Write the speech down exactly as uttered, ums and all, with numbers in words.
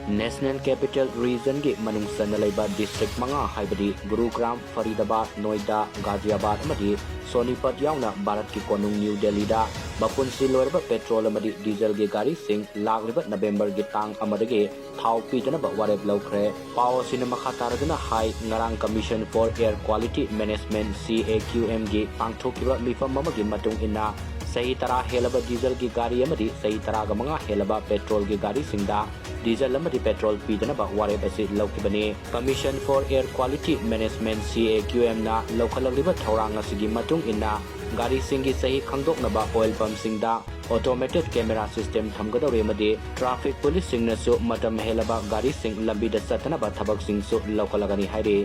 National Capital Region ꯒꯤ ꯃꯅꯨꯡ ꯆꯟꯅ ꯂꯩꯕ district ꯃꯉꯥ ꯍꯥꯏꯕꯗꯤ ꯒꯨꯔꯨꯒ꯭ꯔꯥꯝ, ꯐꯔꯤꯗꯥꯕꯥꯗ, ꯅꯣꯏꯗꯥ, ꯒꯥꯖꯤꯌꯥꯕꯥꯗ ꯑꯃꯗꯤ ꯁꯣꯅꯤꯄꯠ ꯌꯥꯎꯅ ꯚꯥꯔꯠꯀꯤ ꯀꯣꯅꯨꯡ ꯅ꯭ꯌꯨ ꯗꯦꯜꯂꯤꯗ ꯃꯄꯨꯟꯁꯤ ꯂꯣꯏꯔꯕ petrol ꯑꯃꯗꯤ diesel ꯒꯤ ꯒꯥꯔꯤꯁꯤꯡ ꯂꯥꯛꯂꯤꯕ November ꯒꯤ ꯇꯥꯡ ꯑꯃꯗꯒꯤ ꯊꯥꯎ ꯄꯤꯗꯅꯕ ꯋꯥꯔꯦꯞ ꯂꯧꯈ꯭ꯔꯦ꯫ ꯄꯥꯎ ꯑꯁꯤꯅ ꯃꯈꯥ ꯇꯥꯔꯗꯨꯅ ꯍꯥꯏ, ꯉꯔꯥꯡ Commission for Air Quality Management, C A Q M ꯒꯤ ꯄꯥꯡꯊꯣꯛꯈꯤꯕ ꯃꯤꯐꯝ ꯑꯃꯒꯤ ꯃꯇꯨꯡ ꯏꯟꯅ, ꯆꯍꯤ ꯇꯔꯥ ꯍꯦꯜꯂꯕ diesel ꯒꯤ ꯒꯥꯔꯤ ꯑꯃꯗꯤ ꯆꯍꯤ ꯇꯔꯥꯒ ꯃꯉꯥ ꯍꯦꯜꯂꯕ petrol ꯒꯤ ꯒꯥꯔꯤꯁꯤꯡꯗ diesel ꯑꯃꯗꯤ petrol ꯄꯤꯗꯅꯕ ꯋꯥꯔꯦꯞ ꯑꯁꯤ ꯂꯧꯈꯤꯕꯅꯤ꯫ Commission for Air Quality Management, C A Q M ꯅ ꯂꯧꯈꯠꯂꯛꯂꯤꯕ ꯊꯧꯔꯥꯡ ꯑꯁꯤꯒꯤ ꯃꯇꯨꯡ ꯏꯟꯅ, ꯒꯥꯔꯤꯁꯤꯡꯒꯤ ꯆꯍꯤ ꯈꯪꯗꯣꯛꯅꯕ oil pump ꯁꯤꯡꯗ automated camera system ꯊꯝꯒꯗꯧꯔꯤ ꯑꯃꯗꯤ traffic police ꯁꯤꯡꯅꯁꯨ ꯃꯇꯝ ꯍꯦꯜꯂꯕ ꯒꯥꯔꯤꯁꯤꯡ ꯂꯝꯕꯤꯗ ꯆꯠꯇꯅꯕ ꯊꯕꯛꯁꯤꯡꯁꯨ ꯂꯧꯈꯠꯂꯒꯅꯤ ꯍꯥꯏꯔꯤ꯫